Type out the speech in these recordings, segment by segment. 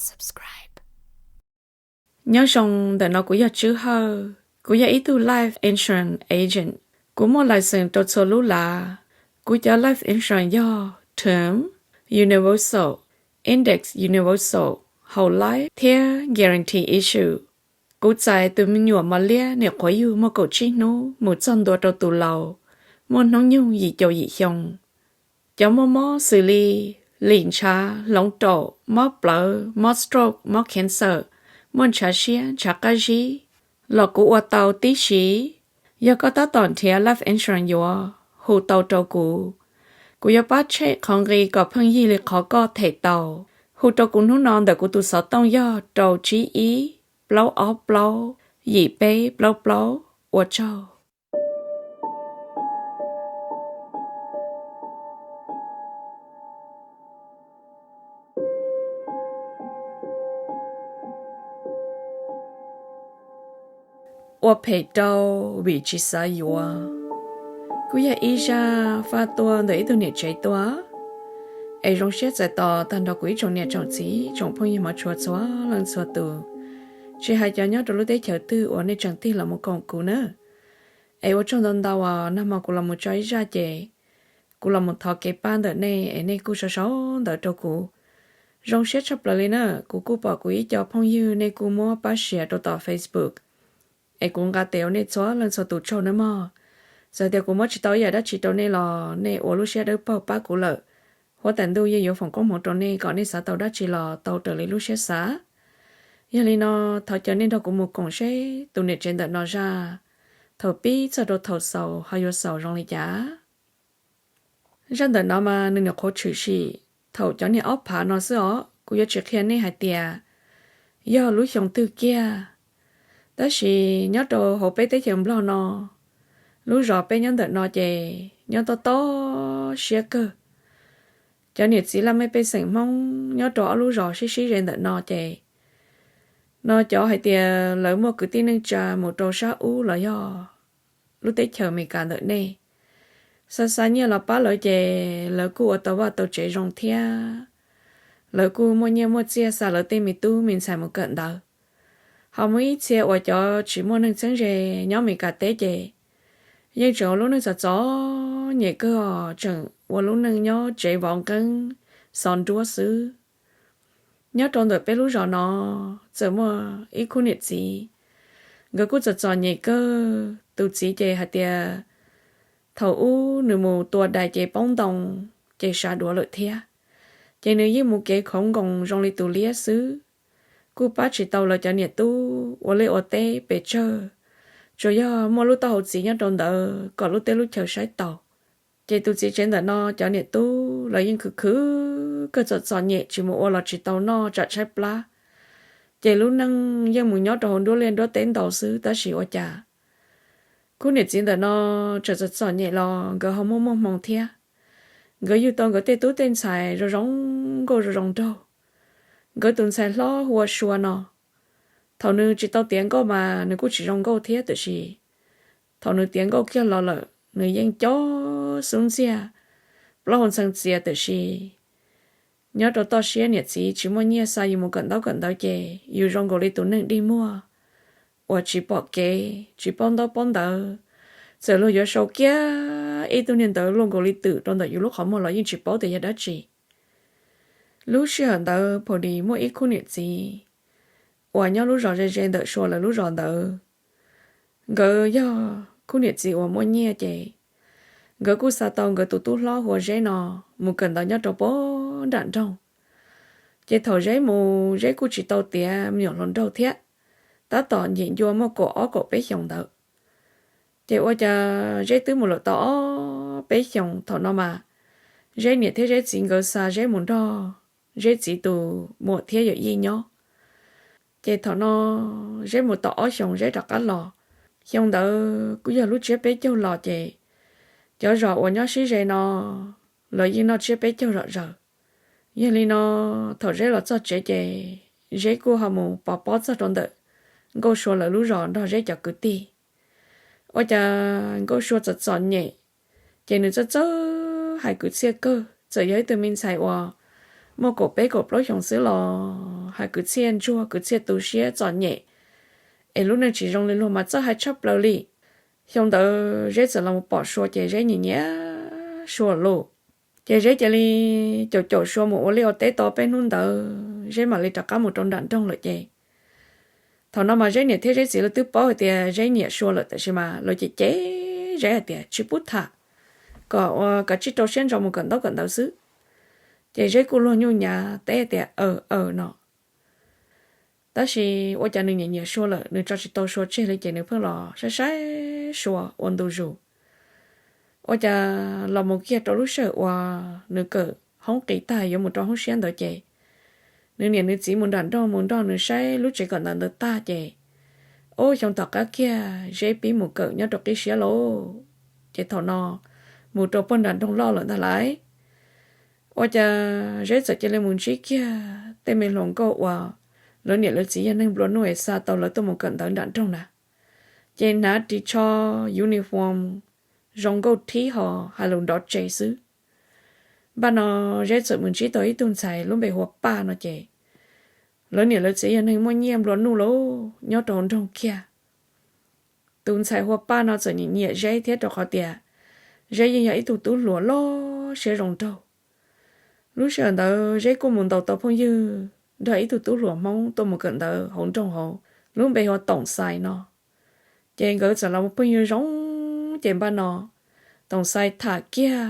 subscribe. Nyob zoo, ntawm no kuv yog Tswb Hawj, kuv yog ib tug life insurance agent. Kuv muaj license rau txhua lub lav. Kuv cov life insurance yog term, universal, index universal, whole life thiab guarantee issue. Kuv txais tus me nyuam mos liab niam qhuav yug muaj kaum tsib hnub mus txog ntua rau tus laus muaj hnub nyoog yim caum yim xyoo. Cov muaj mob xws li lim ntshav, hloov raum, mob plawv, mob stroke, mob cancer, muaj ntshav siab, ntshav qab zib los kuv ua tau tib si. Yog koj tab tom nrhiav life insurance yuav, hu tau rau kuv. Kuv yuav pab check qhov nqi kom pheej yig li qhov koj them tau. Hu rau kuv hnub no ntawm kuv tus xov tooj yog rau tsib ib, plaub ob plaub, yim peb plaub plaub. Ua tsaug. Ua phem rau vim tsis xav yuav. Kuv yog ib zaj faj tuaj ntawm ib tug niam tsev tuaj, es zoo siab txais tos tag nrho kuv ib tsoom niam tsoom txiv tsoom phooj ywg hmov tshua txhua leej txhua tus, tsis hais cov nyob rau lub teb chaws twg uas nej tseem tig los mus koom kuv na. Es ua tsaug ntau ntau as, nag hmo kuv los mus tso ib zaj ces kuv los mus thov kev pab ntawm nej es nej kuj sau sau ntawv rau kuv. Zoo siab tshaj plaws li na, kuv kuj pom kuv ib co phooj ywg nej kuj muab pab share rau tom Facebook, es kuv nqa tes ua nej txhua leej txhua tus tsaug nawb mog. Txawm tias kuv muab tsis tau ib yam dab tsi rau nej los nej ua lub siab dawb paug pab kuv lawm. Huab tais ntuj yeej yuav foom koob hmoov rau nej kom nej xav tau dab tsi los tau raws li lub siab xav. Yog li no, thov caw nej nrog kuv mus koom seb tus niam tsev ntawm no zaj thaum pib txog rau thaum xaus ho yuav xaus zoo li cas. Zaj ntawm no mas nws nyuam qhuav tshwm sim thaum cov niag ob phav no xwb os, kuv yuav tsis qhia nej hais tias yog lub xyoo twg kiag. Tab sis nyob rau hauv peb teb chaws Nplog no, lub zos peb nyob ntawm no ces nyob tob tob siab kawg. Cov niam txiv laj mej pej xeem Hmoob nyob rau ob lub zos sib sib ze ntawm no ces, no cov hais tias lawv muaj kwv tij neej tsa mus rau sab ub los yog lub teb chaws Amelikas ntawm nej, xa xa nyiaj los pab lawv ces lawv kuj ua tau vaj tau tsev zoo thiab. Lawv kuj muaj nyiaj muaj txiaj xa lawv tej me tub me ntxhais mus kawm ntawv. Ho muaj ib txhia uas cov tsis muaj neeg txheeb ze nyob Amelikas teb ces yeej tseem ua lub neej txom txom nyem kawg, tseem ua lub neej nyob tsev vov nqeeb xov nruab xwb. Nyob rau ntawm peb lub zos no txawm muaj ib khub niam txiv, nkawd kuj txom txom nyem kawg. Tus txiv ces hais tias thaum ub nws mus tua dais ces poob ntoo, ces sab duav lawm thiab. Ces nws yeej mus kev khoov nkoos zoo li tus liab xwb, kuj pab tsis tau lawv cov niam tub ua liaj ua teb pes tsawg, tsuas yog muaj lub taub hau txiv nyob rau ntawd kom lub teb lub chaw saib taus. Ces tus txiv tsev ntawm no cov niam tub los yeej khwv khwv kawg, txom txom nyem, tsis mus ua los tsis tau noj, tsam tshaib plab. Ces lub neej yeej mus nyob rau hauv nruab liaj nruab teb ntau xwb, tab sis ua cas khub niam txiv ntawm no tseem txom txom nyem los nkawd ho muaj muaj hmoo thiab. Nkawd yug tau nkawd tej tub tej ntxhais zoo zoo nkauj zoo zoo nraug. Nkawd tus ntxhais hlob hu ua Sua no, thaum nws tsis tau tiav nkauj mas nws kuj tsis zoo nkauj thiab, tiam sis thaum nws tiav nkauj kiag los lawm nws yeej cob xub ntxiag, plaub hau ntxhee txias, tiam sis nyob rau toj siab niam txiv tsis muaj nyiaj xa yus mus kawm ntaub kawm ntawv ces yus zoo nkaus li tus neeg dig muag uas tsis pom kev, tsis paub ntaub paub ntawv. Txawm luag yuav sau kiag ib tug niag ntawv luaj nkaus li twm rau ntawm yus lub qhov muag los yeej tsis paub tias yog dab tsi. Lub sij hawm ntawd phaum nis muaj ib khub niam txiv uas nyob lub zos ze ze ntawm Sua lawv lub zos ntawd. Nkawd yog khub niam txiv uas muaj nyiaj ces nkawd kuj xa tau nkawd tus tub hlob hu ua Zeb no mus kawm ntawv nyob rau puag nram nroog. Ces thaum Zeb mus, Zeb kuj tsis tau tiav me nyuam hluas nraug thiab, tab tom ntim ncua muaj kaum ob kaum peb xyoos ntawd. Ces ua cas Zeb twb mus lawm tau ob peb xyoos, thaum no mas Zeb niam thiab Zeb txiv nkawd xa Zeb mus nrog Zeb txiv tus muam thiab yawm yij nyob. Ces thaum no Zeb mus tau ob xyoos Zeb rov qab los. Xyoo ntawd kuj yog lub tsiab peb caug los ces cov zos uas nyob sib ze no lawv yeej noj tsiab peb caug zom zaws. Yog li no, thaum Zeb los txog tsev ces Zeb kuj ho mus pov pob txog rau ntawm Nkauj Sua lawv lub zos nrog Zeb cov kwv tij. Ua cas Nkauj Sua txom txom nyem, ces nws txawj txawj hais kwv txhiaj kawg, txawm yog ib tug me ntxhais uas muaj kaum peb kaum plaub xyoos xwb los hais kwv txhiaj ntsuag kwv txhiaj tu siab txom nyem, es lub neej tsis zoo li luag mas txawj hais tshaj plaws li. Xyoo ntawd Zeb txawm los mus pom Sua ces Zeb nyiam nyiam Sua lawm. Ces Zeb cia li caum caum Sua mus ua liaj ua teb tau peb hnub ntawd Zeb mam li rov qab mus rau nram nroog lawm ces thaum no mas Zeb niam thiab Zeb txiv lawv twb paub hais tias Zeb nyiam Sua lawm tab sis mas lawv cem cem Zeb hais tias tsis pub tham, kom ua kav tsij rau siab ntso mus kawm ntaub kawm ntawv xwb. Ces Zeb kuj luag nyuj nyav teb tias aws aws no. Tab sis ua cas nws nyiam nyiam Sua lawm nws tso tsis tau Sua tseg li ces nws pheej los saib saib Sua ua ntu zus. Ua cas los mus kiag rau lub sij hawm uas nws kawm hoob qis tag yuav mus rau hoob siab ntawd ces nws niam nws txiv mus nram nroog mus nrog nws saib lub tsev kawm ntawv ntawd tag ces, ub, xyoo tom qab kiag Zeb pib mus kawm nyob rau qib siab lauj. Ces thaum no mus rau puag nram nroog loj lawm ntag lauj. Ua cas Zeb txawm cia li mus ntsib kiag tej me hluas nkauj uas lawv niam lawv txiv yog neeg nplua nuj es xa tau lawv tuaj mus kawm ntawv nram nroog na. Ces hnav ris tsho uniform zoo nkauj thib ho hais lus nrov tse xwb. Npaj no Zeb txawm mus ntsib tau ib tug ntxhais lub npe hu ua Paj no ces lawv niam lawv txiv yog neeg muaj nyiaj nplua nuj lauj nyob rau hauv nroog kiag. Tus ntxhais hu ua Paj no txawm nyiam nyiam Zeb thiab rau qhov tias Zeb yeej yog ib tug tub hluas loj siab zoo nraug. Lub sij hawm ntawd Zeb kuj mus ntaus tau phooj ywg nrog ib tug tub hluas Hmoob tuaj mus kawm ntawv hauv nroog hauv lub npe hu ua Toom Xais no. Ces nkawd txawm los mus phooj ywg zoo ces npaj no Toom Xais tham kiag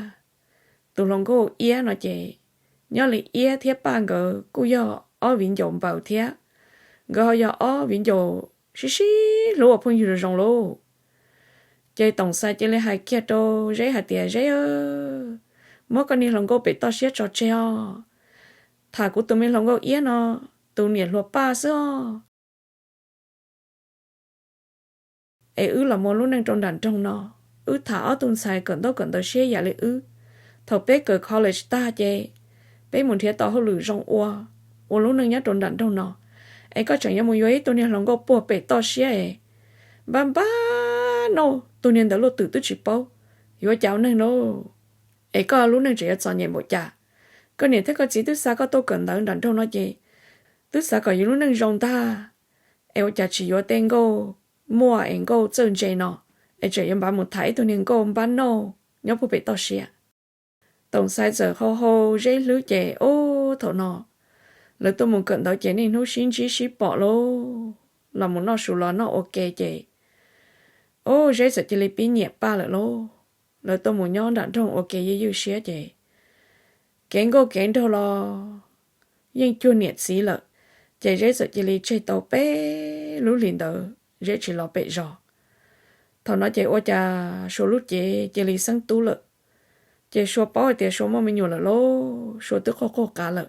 tus hluas nkauj Iab no ces nyob li Iab thiab Paj nkawd kuj yog ob viv ncaus npaws thiab. Nkawd ho yog ob viv ncaus sib sib hlub ua phooj ywg zoo zoo lauj. Ces Toom Xais cia li hais kiag rau Zeb hais tias, Zeb, muab koj niag hluas nkauj pem toj siab tso tseg os, tham kuv tus me hluas nkauj Iab no tus niam hluas Paj xwb os. Es wb los mus ua lub neej rau nram nroog no, wb tham ob tug ntxhais kawm ntaub kawm ntawv siab yam li wb. Thaum peb kawm college tag ces peb mus nrhiav tau hauj lwm zoo ua, ua lub neej nyob rau nram nroog no. Es koj tseem yuav mus yuav ib tug niag hluas nkauj puag pem toj siab es npab npab noj, tus niag ntawd luaj twm twb tsis paub yuav cas ua neeg no. Es koj lub neej tseem yuav txom nyem npaum cas? Koj niam thiab koj txiv twb xa koj tuaj kawm ntawv nram nroog no ces twb xav kom yus lub neej zoo ntag, es ua cas tsis yuav tej nkauj muaj es nkauj txawj ntse no, es tseem yuav npaj mus tham ib tug niag nkauj npab noj nyob puag pem toj siab? Toom Xais txawm hau hau Zeb hlwb ces, ub, thaum no lawv tuaj mus kawm ntawv ces niaj hnub sib ntsib sib pom lauj, los mus noj su los noj ua ke ces, ub, Zeb txawm cia li pib nyiam Paj lawm lauj. Lawv tuaj mus nyob nram nroog ua ke ywj ywj siab ces kev nkauj kev nraug los yeej cuag niam txiv lawm, ces Zeb txawm cia li tseg tau peb lub hlis ntawd Zeb tsis los pem zos. Thaum no ces ua cas Sua lub cev cia li xeeb tub lawm, ces Sua paub hais tias Sua muaj me nyuam lawm lauj, Sua twb qaug qaug qav lawm.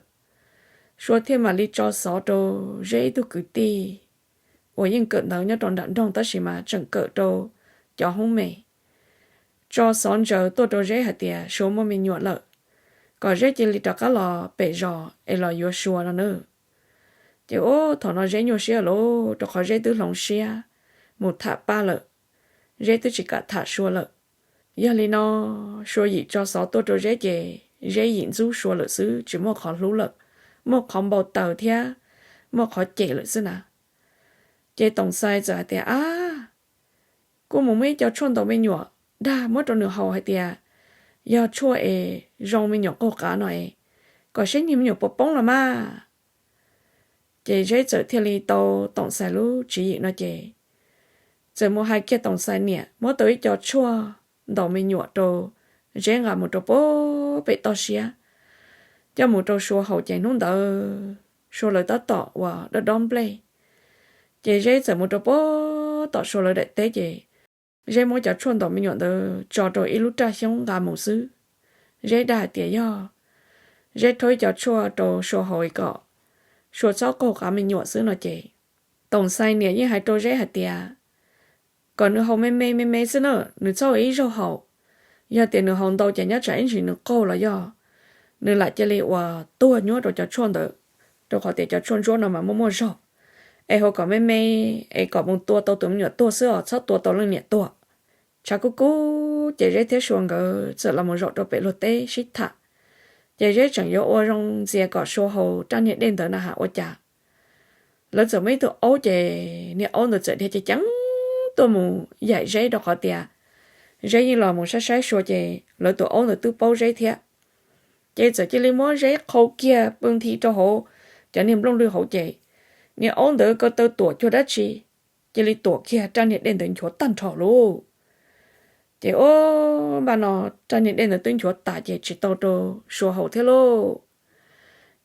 Sua thiaj mam li tso xov rau Zeb ib tug kwv tij uas yeej kawm ntawv nyob rau nram nroog tab sis mas tseem kawm rau cov hoob mes, tso xov ntsaws tuaj rau Zeb hais tias Sua muaj me nyuam lawm, kom Zeb cia li rov qab los pem zos es los yuav Sua no na. Ces ub, thaum no Zeb nyuaj siab lauj, rau qhov Zeb twb hloov siab mus tham Paj lawm, Zeb twb tsis kam tham Sua lawm. Yog li no, Sua yim tso xov tuaj rau Zeb ces Zeb yim ntxub Sua lawm xwb, tsis muaj qhov hlub lawm, muaj qhov npau taws thiab muaj qhov cem lawm xwb na. Ces Toom Xais txawm hais tias, ab, kuj mus muaj ib co tshuaj ntaus me nyuam dag muab rau nws haus hais tias yog tshuaj es zoo me nyuam qaug qav no es, kom saib niag me nyuam puas poob los mas. Ces Zeb txawm thiaj li tau Toom Xais lub tswv yim no ces txawm mus hais kiag Toom Xais niam muab tau ib co tshuaj ntaus me nyuam rau Zeb nqa mus rau puag pem toj siab, coj mus rau Sua haus ces hnub ntawd Sua lawv tab tom uas dob dob nplej. Ces Zeb txawm mus rau puag tom Sua lawv daim teb ces Zeb muab cov tshuaj ntaus me nyuam ntawd tso rau ib lub raj xyoob nqa mus xwb. Zeb dag hais tias yog Zeb rhaub ib co tshuaj rau Sua haus kom Sua txhob qaug qav me nyuam xwb no ces Toom Xais niam yeej hais rau Zeb hais tias kom nws haus me me me me xwb na, nws txhob ua ib zaug haus. Yog tias nws haus ntau ces nyob tsam ib ntsis nws qaug los yog nws lam cia li uas tuag nyuab rau cov tshuaj ntawd, rau qhov tias cov tshuaj ntsuab no mas muaj muaj zog. Es haus kom me me, es kom mus tua tau tus me nyuam tuag xwb os, txhob tua tau leej niam tuag. Tshav kub kub ces Zeb thiab Sua nkawd txawm los mus zaum rau pem luag teb sib tham. Ces Zeb tseem yuav ua zoo ntxias kom Sua haus rab niag dej ntawd na has ua cas, lawv txawm muaj ib tug aub ces niag aub ntawd txawm dhia ceev ceev tuaj mus yaim Zeb rau qhov tias Zeb yeej los mus saib saib Sua ces lawv tus aub ntawd twb paub Zeb thiab. Ces txawm cia li muab Zeb qhau kiag pw nthi rau hauv cov niag nplooj lwg hauv ces niag aub ntawd ko taw tuam cuag dab tsi, cia li tuam kiag rab niag dej ntawd nchuav tag nrho lauj. Ces ua npaj no rab niag dej ntawd twb nchuav tas ces tsis tau rau Sua haus thiab lauj.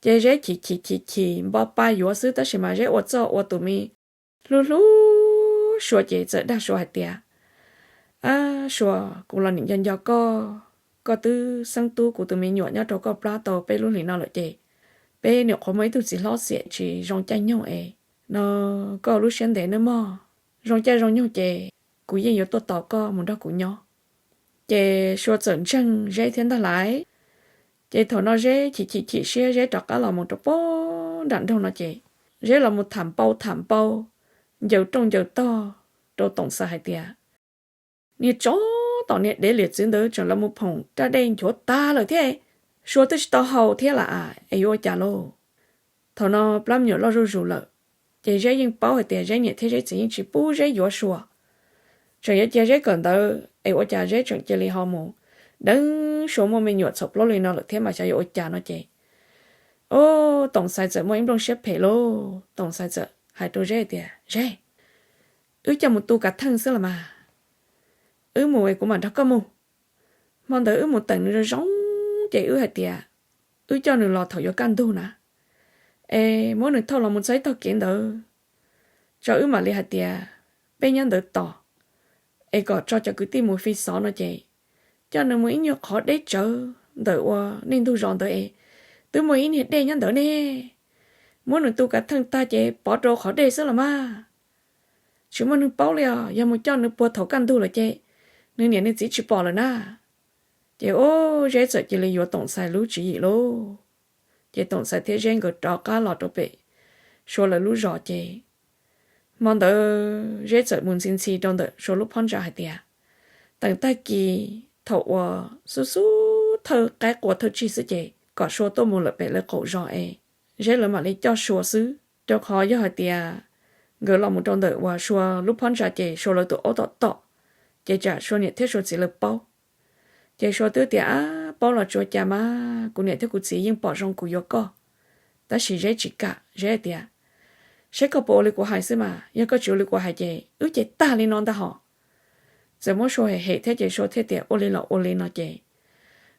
Ces Zeb chim chim chim chim npo pa yuav xwb tab sis mas Zeb ua txuj ua tus me hlub hlub Sua ces txawm dag Sua hais tias, Ab Sua, kuv los nim nco nco koj, koj twb xeeb tub kuv tus me nyuam nyob rau koj plab tau peb lub hlis no lawm ces peb nyuam qhuav muaj ib tug txiv hlob xiam tsis zoo caij nyoog es no koj lub siab ntev nawb mog, zoo caij zoo nyoog ces kuv yeej yuav tuaj tos koj mus nrog kuv nyob. Ces Sua txawm ntseeg Zeb thiab ntag lauj. Ces thaum no Zeb chim chim chim siab Zeb rov qab los mus rau pem nram nroog no ces Zeb los mus tham npau tham npau, ncaws rooj ncaws tog rau Toom Xais hais tias, Niag tsov tom niag dev liam txwv ntawd tseem los mus phoom rab dej nchuav tag lawm thiab, Sua twb tsis tau haus thiab lam es yuav ua cas lauj? Thaum no plab me nyuam loj zuj zus lawm, ces Zeb yeej paub hais tias Zeb niam thiab Zeb txiv yeej tsis pub Zeb yuav Sua. Tseem yuav cia Zeb kawm ntawv es ua cas Zeb tseem cia li ho mus deev Sua muaj me nyuam txhaum plaub li no lawm thiab mas xyov yuav ua cas no ces, o, Toom Xais txawm muaj ib nplooj siab phem lauj. Toom Xais txawm hais rau Zeb tias, Zeb, wb coj mus tu kav theej xwb los mas, wb mus es kuv mam nrog koj mus. Hmo ntawd wb mus teem nws zoo zoo ces wb hais tias wb coj nws los thaum yuav kaj ntug na, es muab nws thauj los mus txog ib tog kev ntawd, tso wb mam li hais tias peb nyob ntawd tos, es kom tso cov kwv tij mus fi xov no ces coj nws mus ib nyuag qhov deb tsawv ntawm ua nej ntug zos ntawd es twb muaj ib niag dej nyob ntawd ne. Muab nws tu kav theej tag ces pov rau qhov dej xwb los mas. Tsis muaj neeg paub li os, yog mus coj nws puag thaum kaj ntug lawm ces nws niam nws txiv tsis pom lawm na. Ces ub, Zeb txawm cia li yuav Toom Xais lub tswv yim lauj. Ces Toom Xais thiab Zeb nkawd rov qab los rau pem Sua lawv lub zos ces hmo ntawd Zeb txawm mus ntxhi ntxhi rau ntawm Sua lub phab ntsa hais tias, teem tag kis thaum uas xub xub thawj qaib qua thawj tsig xwb ces kom Sua tuaj mus lawm pem lawv qaum zos es Zeb lawv mam li coj Sua xwb, rau qhov yog hais tias nkawd los mus rau ntawm uas Sua lub phab ntsa ces Sua lawv tus aub tom tom, ces tsam Sua niam thiab Sua txiv lawv paub. Ces Sua twb tias, ab, paub los tsuav cas mas, kuv niam thiab kuv txiv yeej pom zoo kuv yuav koj. Tab sis Zeb tsis kam, Zeb tias, saib koj puas ua li kuv hais xwb mas, yog koj tsis ua li kuv hais ces wb ces tag li no ntag hos. Txawm muab Sua hem hem thiab ces Sua thiaj tias ua li los ua li no ces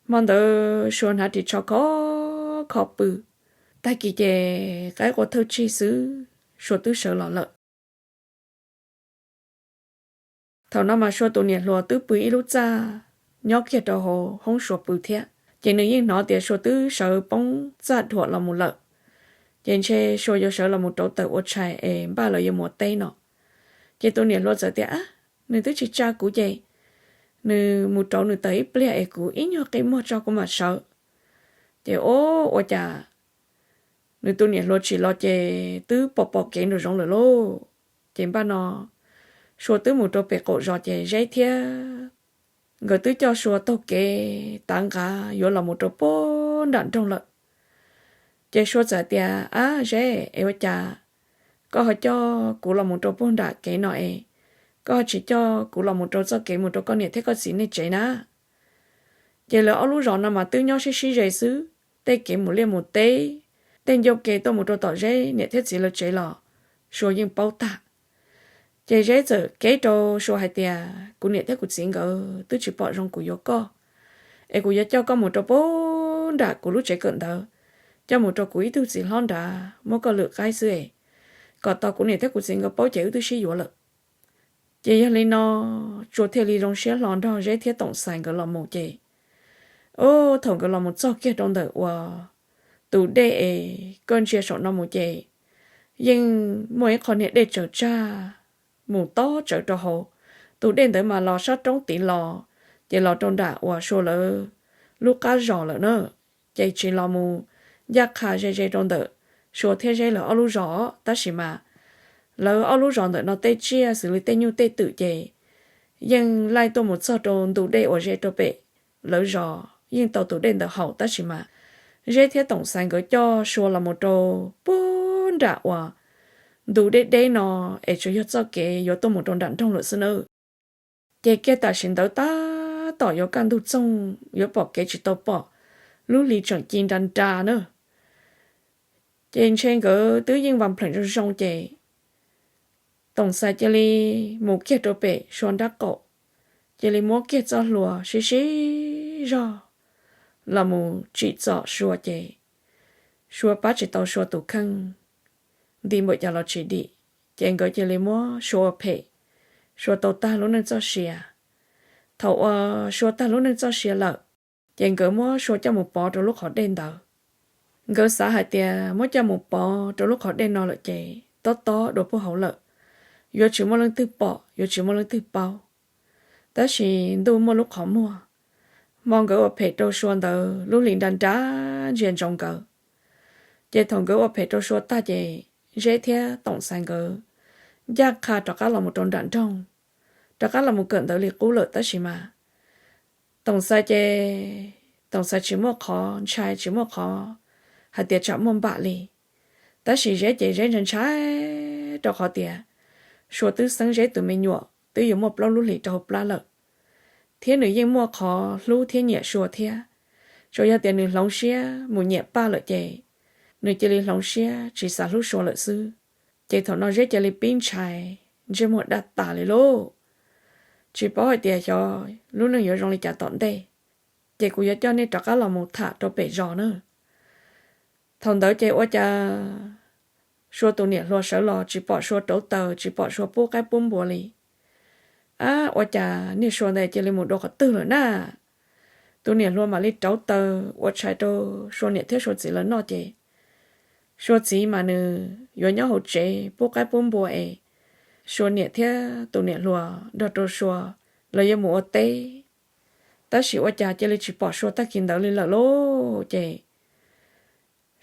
hmo ntawd Sua hnav ris tsho khov kho pw. Tag kis ces qaib qua thawj tsig xwb Sua twb sawv los lawm. Thaum no mas Sua tus niam hluas twb pw ib lub txaj nyob kiag rau hauv hoob Sua pw thiab, ces nws yeej hnov tias Sua twb sawv poob txaj dhuam los mus lawm. Ces ntshe Sua yuav sawv los mus rauv taws ua tshais es npaj lawv yuav mus teb no. Ces tus niam hluas txawm tias, ab, nws twb tsis tsa kuv ces nws mus rauv nws taws ib pliag es kuv ib nyuag qi muag tso kuv mam sawv. Ces ub, ua cas nws tus niam hluas tsim los ces twb pom pom kev nraum zoov lawm lauj. Ces npaj no Sua twb mus rau pem qaum zos ces Zeb thiab nkawd twb coj Sua taug kev tav nqav yuav los mus rau puag nram nroog lawm. Ces Sua txawm tias, ab Zeb, es ua cas koj ho coj kuv los mus rau puag nram kev no es koj ho tsis coj kuv los mus rau txoj kev mus rau koj niam thiab koj txiv nej tsev na? Ces lawv ob lub zos no mas twb nyob sib sib ze xwb, tej kev mus liaj mus teb, tej ncauj ke tuaj mus rau tom Zeb niam thiab txiv lawv tsev los Sua yeej paub tag. Ces Zeb txawm keb rau Sua hais tias, kuv niam thiab kuv txiv nkawd twb tsis pom zoo kuv yuav koj, es kuv yuav coj koj mus rau puag nram kuv lub tsev kawm ntawv, coj mus rau kuv ib tug txiv hlob nrad muab koj lwm qaib xwb es kom tau kuv niam thiab kuv txiv nkawd paub ces wb twb sib yuav lawm. Ces yog li no Sua thiaj li zoo siab hlo nrog Zeb thiab Toom Xais nkawd los mus ces, ub, thaum nkawd los mus txog kiag rau ntawm uas tus dej es koj ntsia saum no mus ces yeej muaj ib qho niag dej tsaws tsag mus tob tsawv rau hauv. Tus dej ntawd mas los sab roob tid los, ces los rau nram uas Sua lawv lub qab zos lawm na. Ces tsis los mus ncaj qha ze ze rau ntawm Sua thiab Zeb lawv ob lub zos, tab sis mas lawv ob lub zos ntawm no tej tsiaj xws li tej nyuj tej twm ces yeej laij tuaj mus txog rau ntu dej uas ze rau pem lawv zos, yeej tau tus dej ntawd haus, tab sis mas Zeb thiab Toom Xais nkawd coj Sua los mus rau puag nram uas ntu deb deb no, es tsuas yog txoj kev yuav tuaj mus rau nram nroog lawm xwb nawb. Ces kiag tam sim ntawd tab tom yuav kaj ntug txoog, yuav pom kev tsis tau pom, lub hli tseem ci nra nra na. Ces ntshe nkawd twb yeej vas npleem zoo zoo ces Toom Xais cia li mus kiag rau pem Sua nrab qaum, cia li muab kiag txoj hlua sib sib zog los mus tsim txom Sua ces Sua pab tsis tau Sua tus kheej, nti npaum cas los tsis dim. Ces nkawd cia li muab Sua ua phem, Sua tau tag lub neej txoj sia. Thaum uas Sua tag lub neej txoj sia lawm, ces nkawd muab Sua coj mus pov rau lub qhov dej ntawd. Nkawd xav hais tias muab coj mus pov rau lub qhov dej no lawm ces tob tob dua puag hauv lawm, yuav tsis muaj leej twg pom, yuav tsis muaj leej twg paub. Tab sis ntuj muaj lub qhov muag, hmo nkawd ua phem rau Sua ntawd lub hli nra nra ntsia ntsoov nkawd. Ces thaum nkawd ua phem rau Sua tag ces Zeb thiab Toom Xais nkawd ncaj qha rov qab los mus rau nram nroog, rov qab los mus kawm ntawv li qub lawm tab sis mas Toom Xais ces Toom Xais tsis muaj qhov ntshai, tsis muaj qhov hais tias tsam muaj npam li. Tab sis Zeb ces Zeb ntshai ntshai rau qhov tias Sua twb xeeb Zeb tus me nyuam twb yuav muaj plaub lub hlis rau hauv plab lawm, thiab nws yeej muaj qhov hlub thiab nyiam Sua thiab. Tsuas yog tias nws hloov siab mus nyiam Paj lawm ces nws cia li hloov siab tsis xav hlub Sua lawm xwb. Ces thaum no Zeb cia li pib ntshai, ntsej muag daj tas li lauj. Tsis paub hais tias xyov lub neej yuav zoo li cas tom ntej. Ces kuv yuav coj nej rov qab los mus tham rau pem zos na. Thaum ntawd ces ua cas Sua tus niam hluas sawv los tsis pom Sua rauv taws, tsis pom Sua pub qaib pub npua li. Ab, ua cas niag Sua ntawd cia li mus dua qhov twg lawm na? Tus niam hluas mam li rauv taws ua tshais rau Sua niam thiab Sua txiv lawv noj ces Sua txiv mas nws yuav nyob hauv tsev pub qaib pub npua es Sua niam thiab tus niam hluas nrog rau Sua, lawv yuav mus ua teb. Tab sis ua cas cia li tsis pom Sua tag kis ntawd li lawm lauj. Ces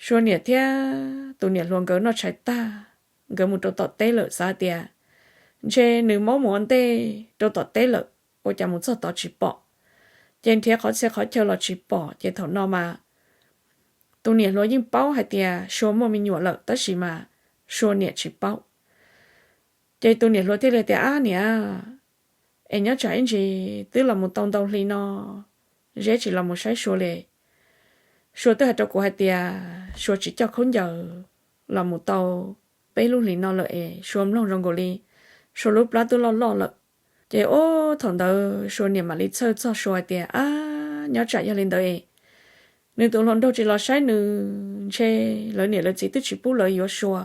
Sua niam thiab tus niam hluas nkawd noj tshais tag, nkawd mus rau tom teb lawm, xav tias ntshe nws maub mus ua ntej rau tom teb lawm, ua cas mus txog tod tsis pom. Ces nrhiav qhov txhia qhov chaw los tsis pom, ces thaum no mas tus niam hluas yeej paub hais tias Sua muaj me nyuam lawm tab sis mas Sua niam tsis paub. Ces tus niam hluas thiaj li tias, Ab niam, es nyob tsam ib ntsis twb los mus tau ntau hli no, Zeb tsis los mus saib Sua li. Sua twb hais rau kuv hais tias Sua tsis coj khaub ncaws los mus tau peb lub hlis no lawm es Sua mloog zoo nkaus li Sua lub plab twb loj loj lawm. Ces ub, thaum ntawd Sua niam mam li txhawj txog Sua hais tias, Ab, nyob tsam yog li ntawd es nws tus hluas nraug tsis los saib nws, ntshe lawv niam lawv txiv twb tsis pub lawv yuav Sua,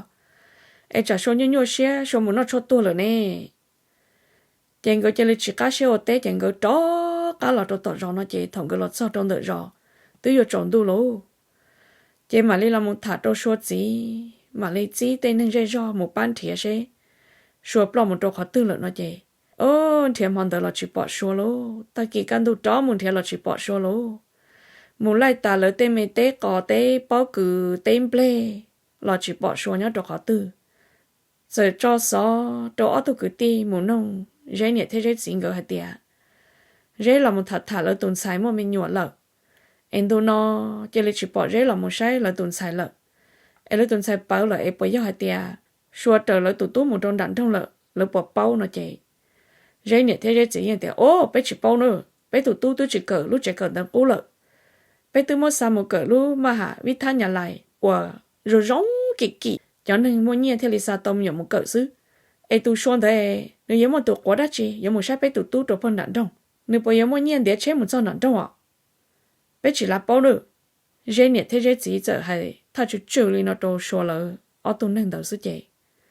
es tsam Sua nyuaj nyuaj siab Sua mus noj tshuaj tuag lawm ne. Ces nkawd cia li tsis qab siab ua teb, ces nkawd rov qab los rau tom zos no, ces thaum nkawd los txog rau ntawm zos twb yuav tsaus ntuj lauj. Ces mam li los mus tham rau Sua txiv, mam li txib tej neeg zej zog mus pab nrhiav seb Sua ploj mus rau qhov twg lawm no ces, o, nrhiav hmo ntawd los tsis pom Sua lauj, tag kis kaj ntug rov mus nrhiav los tsis pom Sua lauj. Mus laij tas lawv tej me teb qos, teb pob kws, teb nplej los tsis pom Sua nyob rau qhov twg. Txawm tso xov rau ob tug kwv tij mus noog Zeb niam thiab Zeb txiv nkawd hais tias Zeb los mus tham tham lawv tus ntxhais muaj me nyuam lawm, es ntu no cia li tsis pom Zeb los mus saib lawv tus ntxhais lawm. Es lawv tus ntxhais ploj lawm es puas yog hais tias Sua raws lawv tus tub mus rau nram nroog lawm, lawv puas paub no ces Zeb niam thiab Zeb txiv yeej tias, O, peb tsis paub na, peb tus tub twb tsis kawm lub tsev kawm ntawv qub lawm. Peb twb muab xa mus kawm lub maj ham vib thab nyas lais uas zoo zoo kim kim, cov neeg muaj nyiaj thiaj li xa tau me nyuam mus kawm xwb. Es tus Sua ntawd nws yuav muaj tus quav dab tsi yuav mus saib peb tus tub rau puag nram nroog? Nws puas yuav muaj nyiaj ntiav tsheb mus txog nram nroog os? Peb tsis lav paub nawb. Zeb niam thiab Zeb txiv txawm hais thaj tsw tsw li no rau Sua lawv ob tug neeg ntawd xwb ces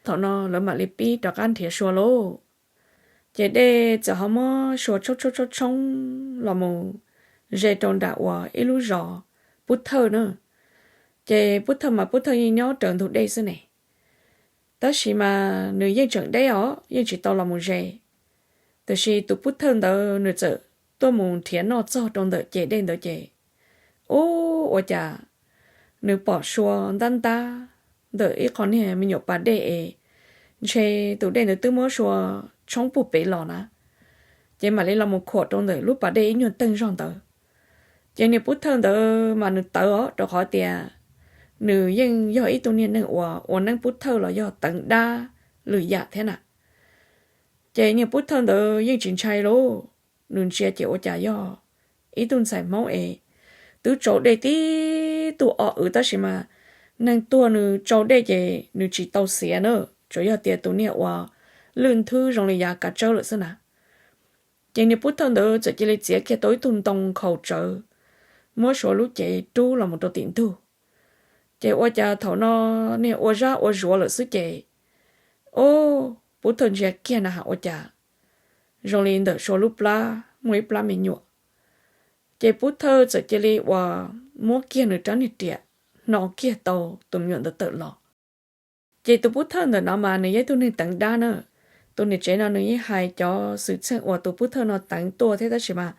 thaum no lawv mam li pib rov qab nrhiav Sua lauj. Ces dej txawm ho muab Sua tshoob tshoob tshoob tshoob los mus ze rau nram uas ib lub zos Pub Thawj na. Ces Pub Thawj mas Pub Thawj yeej nyob raws ntug dej xwb ne. Tab sis mas nws yeej tseem deb os, yeej tsis tau los mus ze. Tiam sis tus Pub Thawj ntawd nws txawm tuaj mus nrhiav noj txog rau ntawm ces dej ntawd ces, ub, ua cas nws pom Sua ntab ntab ntawm ib qho niag me nyuam pas dej es ntshe tus dej ntawd twb muab Sua tshoob puag pem los na. Ces mam li los mus khuam rau ntawm lub pas dej ib nyuag teeg zog ntawd. Ces niag pub thawj ntawd mas nws tawv os, rau qhov tias nws yeej yog ib tug niag neeg uas ua neeb pub thawj los yog teev dab lwm yam thiab na. Ces niag pub thawj ntawd yeej tsis ntshai lauj, nws ntsia ces ua cas yog ib tug ntxhais Hmoob es twb tsau dej tib tug o w tab sis mas neeg tuag nws tsau dej ces nws tsis tau xiav na, tsuas yog tias tus niag uas lwj nthwb zoo li yav kav tsawb lawm xwb na. Ces niag pub thawj ntawd txawm cia li txiav kiag tau ib tug ntoo nkhaus tsawv, muab Suav lub cev rub los mus rau tim ntug. Ces ua cas thaum no niag ua zab ua zuav lawm xwb ces, o, pub thawj ntsia kiag na has ua cas zoo li ntawm Suav lub plab muaj ib plab me nyuam. Ces pub thawj txawm cia li uas muab kiag nws rab niag riam hno kiag tau tus me nyuam ntawd tawm los. Ces tus pub thawj ntawm no mas nws yog ib tug neeg teev dab na. Tus niam tsev no nws yeej hais cov xwm txheej uas tus pub thawj no teev tuaj thiab tab sis mas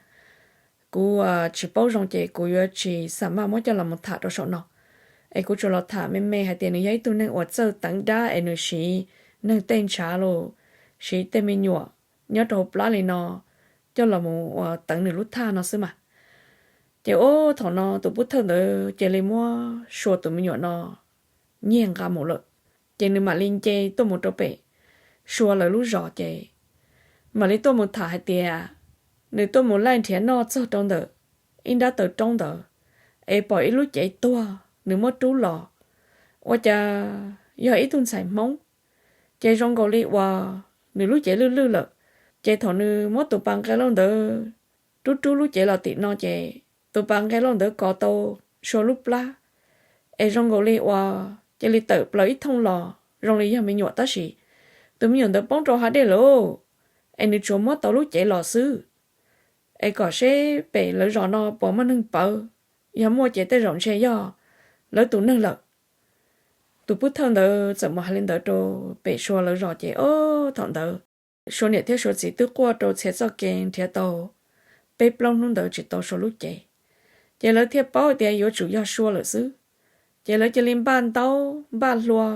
kuv tsis paub zoo ces kuv yuav tsis xam maj muab coj los mus tham rau saum no. Es kuv tsuas los tham me me hais tias nws yog ib tug neeg uas txawj teev dab es nws siv neeg tej ntshav los siv tej me nyuam nyob rau hauv plab li no coj los mus uas teev nws lub thaj no xwb mas. Ces ub thaum no tus pub thawj ntawd cia li muab Suav tus me nyuam no nyiag nqa mus lawm. Ces nws mam li nce tuaj mus rau pem Suav lawv lub zos ces mam li tuaj mus tham hais tias nws tuaj mus laij nrhiav noj txog rau ntawm ib nrab taw roob ntawd es pom ib lub cev tuag nws muab rub los, ua cas yog ib tug ntxhais Hmoob. Ces zoo nkaus li uas nws lub cev lwj lwj lawm. Ces thaum nws muab tus pas nqe lauj ntawd rub rub lub cev los tim no ces tus pas nqe lauj ntawd kov tau Suav lub plab es zoo nkaus li uas cia li tawm plaws ib thooj los zoo li yog me nyuam tab sis tus me nyuam ntawd poob rau hav dej lawm es nws tsuas muab tau lub cev los xwb. Es kom seb pem lawv zos no puas muaj neeg pawv, yog muaj ces tej zaum ntshe yog lawv tus neeg lawm. Tus pub thawj ntawd txawm mus hais li ntawd rau pem Suav lawv zos ces ob thaum ntawd Suav niam thiab Suav txiv twb quaj rau txhia txoj kev nrhiav tau peb plaub hnub ntawd tsis tau Suav lub cev. Ces lawv thiaj paub tias yuav tsum yog Suav lawm xwb. Ces lawv cia li npaj ntaub npaj hlua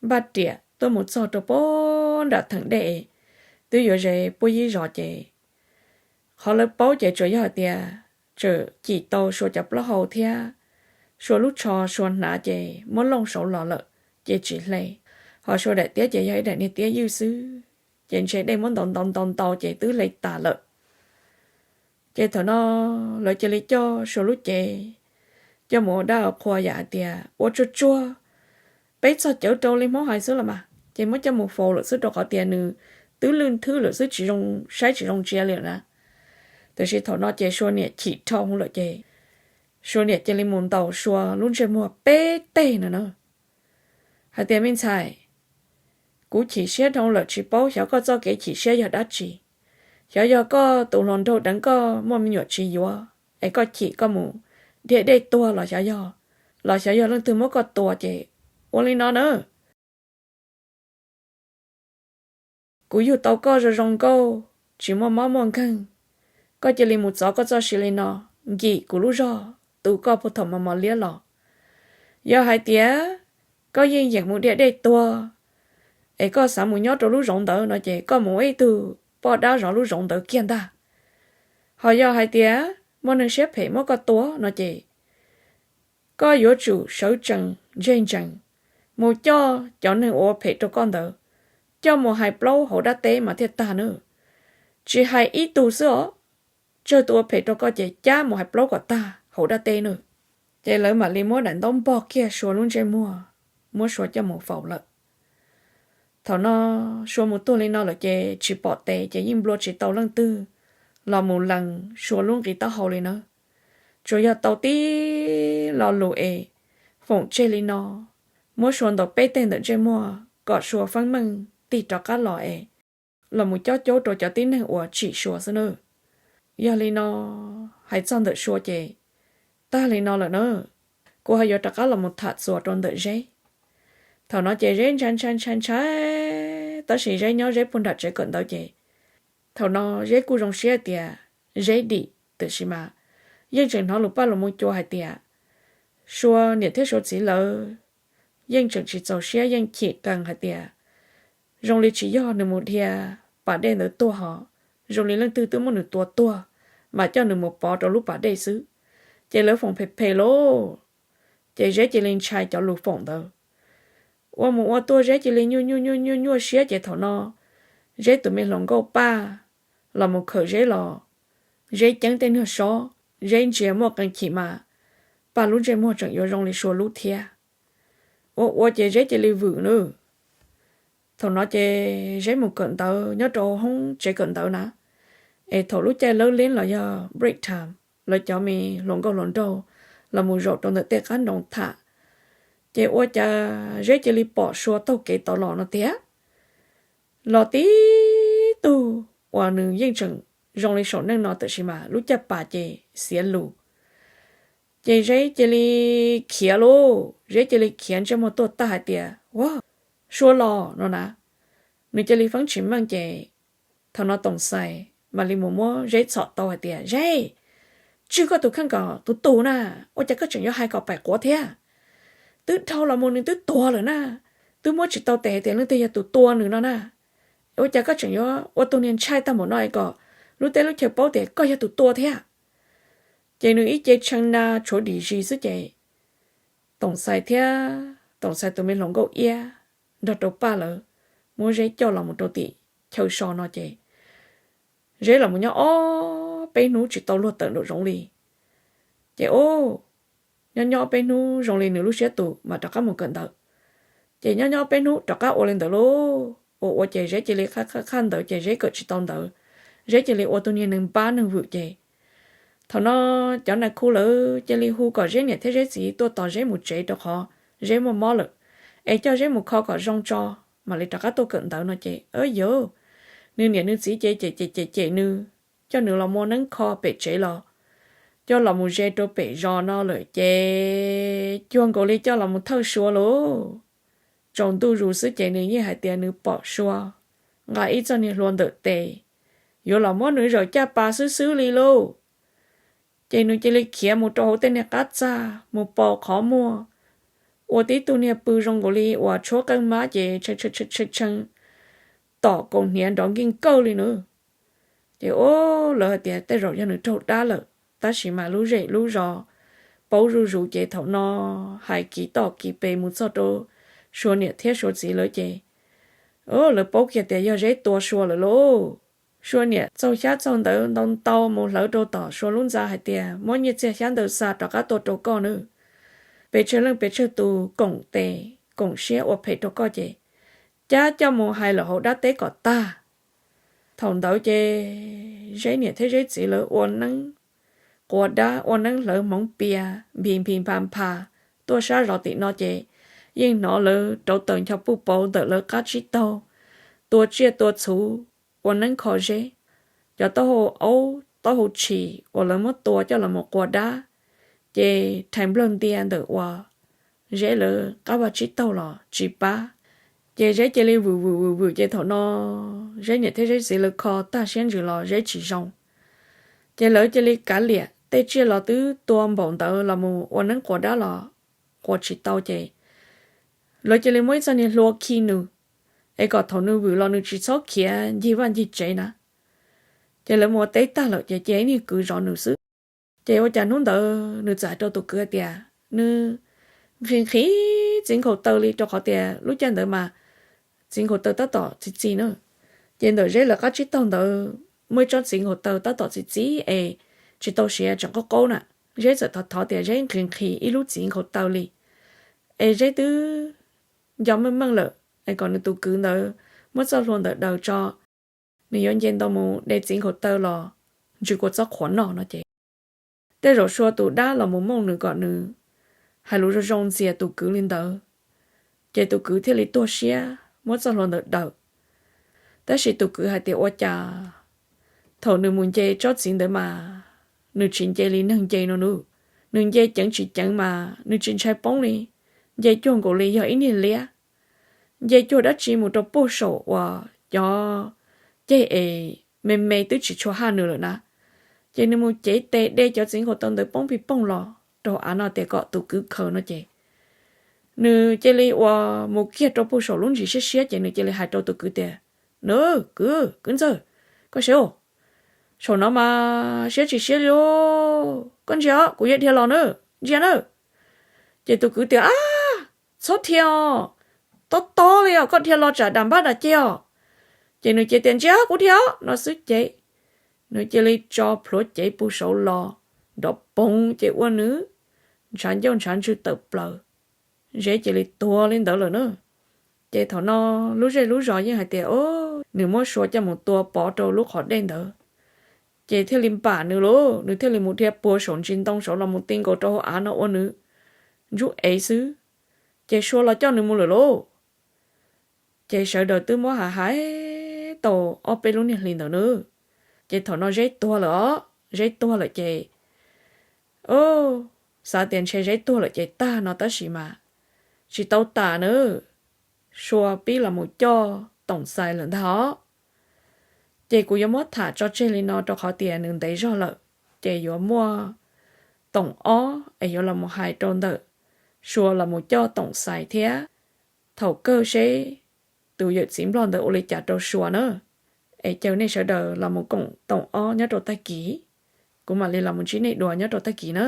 npaj riam tuaj mus txog rau pem nram theem dej twb yuav ze puab yib zos ces qhov lawv paub ces tsuas yog hais tias tseem cim tau Suav cov plaub hau thiab Suav lub tsho Suav hnav ces muab looj saud los lawm ces tsis hle. Ho Suav daim tiab ces yog ib daim niag tiab ywj xwb ces ntshe dej muab ntaus ntaus ntaus ntaus ces twb hle tas lawm. Ces thaum no lawv cia li coj Suav lub cev coj mus ua dab ua qhua yam hais tias ua tsuag tsuag, peb txog cawv rau li Hmoob hais xwb los mas ces muab coj mus faus lawm xwb rau qhov tias nws twb lwj nthwb lawm xwb tsis zoo saib tsis zoo ntsia li lawm na. Tiam sis thaum no ces Suav niam chim dhau lawm ces Suav niam cia li mus ntaus Suav lub ntsej muag peb teg no na hais tias me ntxhais, kuv chim siab dhau lawm tsis paub xyov koj txoj kev chim siab yog dab tsi. Xyov yog koj tus hluas nraug deev koj muaj me nyuam tsis yuav es koj chim koj mus dhia dej tuag los xyov yog, los xyov yog leej twg muab koj tua ces ua li no na. Kuv yug tau koj zoo zoo nkauj tsis muaj mob muaj nkeeg, koj cia li mus txov koj txoj sia li no, nkim kuv lub zog tu koj puag thaum mos mos liab los. Yog hais tias koj yeej yeem mus dhia dej tuag es koj xav mus nyob rau lub zoov ntawd no ces koj mus ua ib tug poj dab zov lub zoov ntawd kiag ntag. Ho yog hais tias muaj neeg siab phem muab koj tua no ces koj yuav tsum sawv tsees ntsej ntsees mus coj cov neeg ua phem rau koj ntawd coj mus hais plaub hauv dab teb mas thiaj tag na. Tsis hais ib tug xwb os, tsawg tus ua phem rau koj ces cab mus hais plaub kom tag hauv dab teb na. Ces lawv mam li muab daim ntaub npog kiag Suav lub ntsej muag, muab Suav coj mus faus lawm. Thaum no Suav mus tuag li no lawm ces tsis pom tes ces yeej nplua tsis tau leej twg los mus lees Suav lub nqi taub hau li na. Tsuas yog tau tib lo lus es foom tseg li no, muab Suav ntaus peb teg ntawm ntsej muag kom Suav feeb meej tig rov qab los es los mus cob caub rau cov tib neeg uas tsim Suav xwb na. Yog li no, hais txog ntawm Suav ces tag li no lawm na. Kuv ho yuav rov qab los mus tham txuas rau ntawm Zeb. Thaum no ces Zeb ntshai ntshai ntshai ntshai, tab sis Zeb nyob Zeb puag nram tsev kawm ntawv ces thaum no Zeb kuj zoo siab tias Zeb dim, tiam sis mas yeej tseem hnov lus paj lus mus cua hais tias Suav niam thiab Suav txiv lawv yeej tseem tsis txaus siab, yeej chim qees hais tias zoo li tsis yog nws mus dhia pas dej ntawd tuag ho zoo li leej twg twb muab nws tua tuag mas coj nws mus pov rau lub pas dej xwb. Ces lawv foom phem phem lauj, ces Zeb cia li ntshai cov lus foom ntawd. Ua mus ua tuaj Zeb cia li nyuaj nyuaj nyuaj nyuaj nyuaj siab ces thaum no Zeb tus me hluas nkauj Paj los mus khawm Zeb los, Zeb ceeb tej niag sob, Zeb ntsia muaj qee chim mas Paj lub ntsej muag tseem yuav zoo li Sua lub thiab. Ua ua ces Zeb cia li vwm nawb. Thaum no ces Zeb mus kawm ntawv nyob rau hoob tsev kawm ntawv na, es thaum lub caij lawb leb los yog break time, lawv cov me hluas nkauj hluas nraug los mus zaum rau ntawm tej qab nroos tham, ces ua cas Zeb cia li pom Sua taug kev tod los no tiag. Los tib tug uas nws yeej tseem zoo li saum neej no tab sis mas lub caj pas ces xiav lus. Ces Zeb cia li khiav lauj, Zeb cia li khiav ntsej muag tuaj tag hais tias, Ua, Sua los no na. Nws cia li feeb tsis meej ces thaum no Toom Xais mam li mus muab Zeb txhom tau hais tias, Zeb, tswj koj tus kheej kom tus tus na, ua cas koj tseem yuav hais kom pem quav thiab? Twb dhau los mus nws twb tuag lawm na, twb muab tsis tau tes hais tias leej twg yog tus tua nws no na. Ua cas koj tseem yuav ua tus niag ntshai tag npaum no es kom lub teb lub chaw paub tias koj yog tus tua thiab? Ces nws ib ce tshee na tshuav dim zis xwb ces Toom Xais thiab Toom Xais tus me hluas nkauj Iab nrog rau Paj lawv muab Zeb coj los mus rau tim chaw so no ces Zeb los mus nyob ob peb hnub tsis tau luag tawm nraum zoov li. Ces ub, nyob nyob ob peb hnub zoo li nws lub siab tus mas rov qab mus kawm ntawv. Ces nyob nyob ob peb hnub rov qab ua li ntawd lauj, ua ua ces Zeb cia li qhaj qhaj ntawv ces Zeb kawm tsis tau ntawv, Zeb cia li ua tus niag neeg npab neeg vwm ces thaum no cov nais khu lawv cia li hu kom Zeb niam thiab Zeb txiv tuaj tos Zeb mus tsev rau qhov Zeb muaj mob lawm, es coj Zeb mus kho kom zoo tso mam li rov qab tuaj kawm ntawv no ces, yuav, nws niam nws txiv ces cem cem cem cem nws, coj nws los muaj neeb kho pem tsev los, coj los mus ze rau pem zos no lawm ces cuag nkaus li coj los mus thawj Sua lauj. Tsaus ntuj zus xwb ces nws yeej hais tias nws pom Sua nqa ib txoj niag hlua ntawm tes, yuav los muab nws zawm caj pas xwb xwb li lauj. Ces nws cia li khiav mus rau hauv tej niag qab txaj mus pau qhov muag, ua tib tug niag pw zoo nkaus li uas tshuab qeej mab ces tshee tshee tshee tshee tom kaus hniav nrov nkij nkawj li na. Ces ub, lawv hais tias tej zaum yog nws raug dab lawm, tab sis mas lub zej lub zos paub zuj zus ces thaum no hais kiv toj kiv pes mus txog rau Sua niam thiab Sua txiv lawv ces, ub, lawv paub kiag tias yog Zeb tua Sua lawm lauj. Sua niam txaug xyab txaug ntawv ntau ntau mus hlawv rau tom Sua lub ntxa hais tias muab nyiaj txiag xyab ntawv xa rov qab tua rau koj nawb. Pes tsawg leej pes tsawg tus koom tes koom siab ua phem rau koj ces cab coj mus hais lawm hauv dab teb kom tag. Thaum ntawd ces Zeb niam thiab Zeb txiv lawv ua neeb quas dab ua neeb hlawv hmoov pias nphis nphis nphas nphas tuaj sab zos tim no ces yeej hnov lawv rauv taws ncho puj pauv ntawm lawv qab tsib taug, tua tsiaj tua txhuv, ua neeb kho Zeb. Cov taub hau aub taub hau tshis uas lawv muab tua coj los mus quas dab ces rhais nplawg ntia ntawm uas Zeb lawv qab vaj tsib taug los tsis pab. Ces Zeb cia li vwm vwm vwm vwm ces thaum no Zeb niam thiab Zeb txiv lawv kho tag siab ntsws los Zeb tsis zoo. Ces lawv cia li kav liam, tej tsiaj los twb tua npaum ntawd los mus ua neeb quas dab los quas tsis tau ces lawv cia li muab ib txoj niag hlua khi nws, es kom thaum nws vwm los nws tsis txhob khiav ncig vaj ncig tsev na. Ces lawv mus ua teb tag lawm ces cia ib niag kwv zov nws xwb. Ces ua cas hnub ntawd nws txawm hais rau tus kwv hais tias nws nqhis nqhis txiv nkhaus taw li rau qhov tias lub caij ntawd mas txiv nkhaus taw tab tom txi txiv na. Ces ntawm Zeb lawv qab tsib taug ntawd muaj ib tsob txiv nkhaus taw tab tom txi txiv es tsis tau siav tseem qaub qaub na. Zeb txawm thov thov tias Zeb nqhis nqhis ib lub txiv nkhaus taw li, es Zeb twb nco meej meej lawm es kom nws tus kwv ntawd muab txoj hlua ntawd daws tso, nws yuav nce ntau mus de txiv nkhaus taw los ntsw kua txob qhuav noj no ces tej zaum Sua tus dab los mus mooj nws kom nws hais lus zoo zoo ntxias tus kwv li ntawd, ces tus kwv thiaj li tuag siab muab txoj hlua ntawd daws. Tab sis tus kwv hais tias ua cas thaum nws mus nce tsob txiv ntawd mas nws tsis nce li neeg nce no nws, nws nce ceev tsis ceev mas nws tsis ntshai poob li, nce cuag nkaus li yog ib niag liab, nce cuag dab tsi mus rau puag saum uas cov ceg es me me twb tsis tshua haj nws lawm na. Ces nws mus cev tes de cov txiv nkhaus taw ntawd poob pig poog los rau av no tias kom tus kwv khaws no ces nws cia li ua mus kiag rau puag saum lub ntsis siab siab ces nws cia li hais rau tus kwv tias, Nws, kwv, kwv ntxawg, koj saib os, saum no mas siab tsis siab li os. koj ntsia os, kuv yuav dhia los na, ntsia na. Ces tus kwv tias, Ab, txhob dhia os, tob tob li os, koj dhia los tsam dam npab dam ceg os. Ces nws cia tias, Ntsia, kuv dhia os, no xwb ces nws cia li tso plhuav cev pus saud los, nrov poog ces ua nws ntshav ncauj ntshav ntswg tawm plaws, Zeb cia li tuag li ntawd lawm na. Ces thaum no lub zej lub zos yeej hais tias, O, nws muab Sua coj mus tua pov rau lub qhov dej ntawd, ces thiaj li npam nws lauj, nws thiaj li mus dhia puag saum ntsis ntoo saud los mus ti nkaus rau hauv av no ua nws ntsub ev xwb, ces Sua los coj nws mus lawm lauj. Ces sawv daws twb muab hais hais tau ob peb lub niag hlis ntawd na. Ces thaum no Zeb tuag lawm os, Zeb tuag lawm ces, o, xav tias ntshe Zeb tuag lawm ces tag no tab sis mas tsis tau tas na, Sua pib los mus coj Toom Xais lawm ntag os. Ces kuv yuav muab tham tso tseg li no rau qhov tias nws ntev zog lawm, ces yuav muaj Toom ob es yuav los mus hais rau ntawm Sua los mus coj Toom Xais thiab thaum kawg seb tus yawm txiv nplog ntawd ua li cas rau Sua na. Es caw nej sawv daws los mus koom Toom ob nyob rau tag kis, kuv mam li los mus ntsib nej dua nyob rau tag kis na.